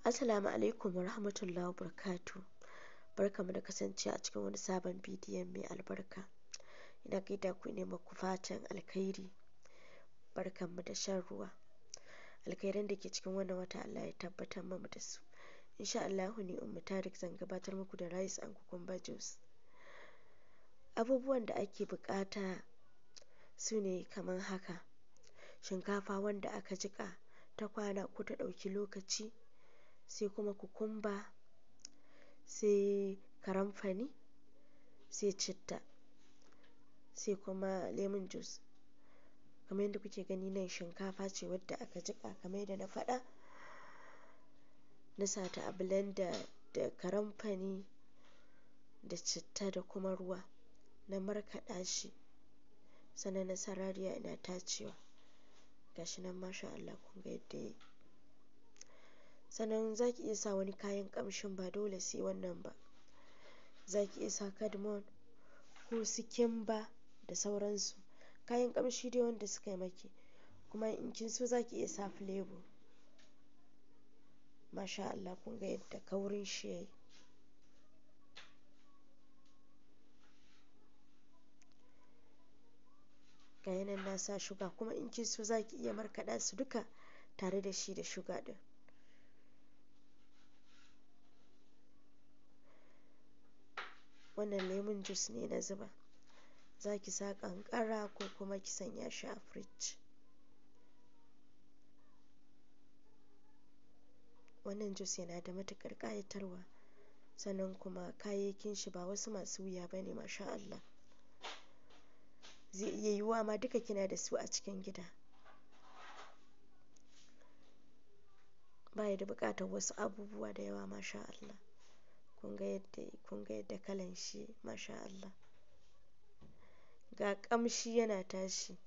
Assalamu alaikum wa rahmatullahi wa barakatuh. Barkamu da kasancewa a cikin wani sabon bidiyon mai albarka. Ina gaida ku ne muku fatan alkhairi. Barkanmu da shan ruwa. Alkhairan da ke cikin wannan wata Allah ya tabbatar mu da su. Insha Allahu ni Ummu Tarik zan gabatar muku da rice and cucumber juice. Abubuwan da ake buƙata su ne kamar haka: shinkafa wanda aka jiƙa ta kwana ko ta ɗauki lokaci, sai kuma cucumber, sai karamfani, sai citta, sai kuma lemon juice. Kamar yadda kuke gani nan shinkafa ce wadda aka jiƙa kamar yadda na faɗa. Na sa ta a blender da karamfani da citta da kuma ruwa. Na markaɗa shi, sannan na sa rariya ina tacewa. Gashi nan masha Allah kun ga yadda yayi. Sannan za ki iya sa wani kayan ƙamshin ba dole sai wannan ba. Za ki iya sa cardamom ko su kimba da sauransu. Kayan ƙamshi dai wanda suka yi maki. Kuma in kin so za ki iya sa flavor. Masha Allah kun ga yadda kaurin shi yayi. Ga nan na sa shuga, kuma in kin so za ki iya markaɗa su duka tare da shi da shuga ɗin. Wannan lemon juice ne na zuba. Za ki sa ƙanƙara ko kuma ki sanya shi a fridge. Wannan juice yana da matuƙar ƙayatarwa, sannan kuma kayayyakin shi ba wasu masu wuya ba ne masha Allah. Zai iya yiwuwa ma duka kina da su a cikin gida. Baya da buƙatar wasu abubuwa da yawa masha Allah. Kun ga yadda, kun ga yadda kalan shi masha Allah. Ga ƙamshi yana tashi.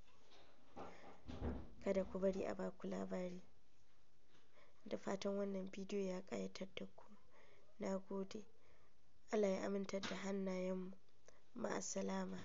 Kada ku bari a baku labari. Da fatan wannan bidiyo ya ƙayatar da ku. Na gode. Allah ya amintar da hannayenmu. Ma'assalama.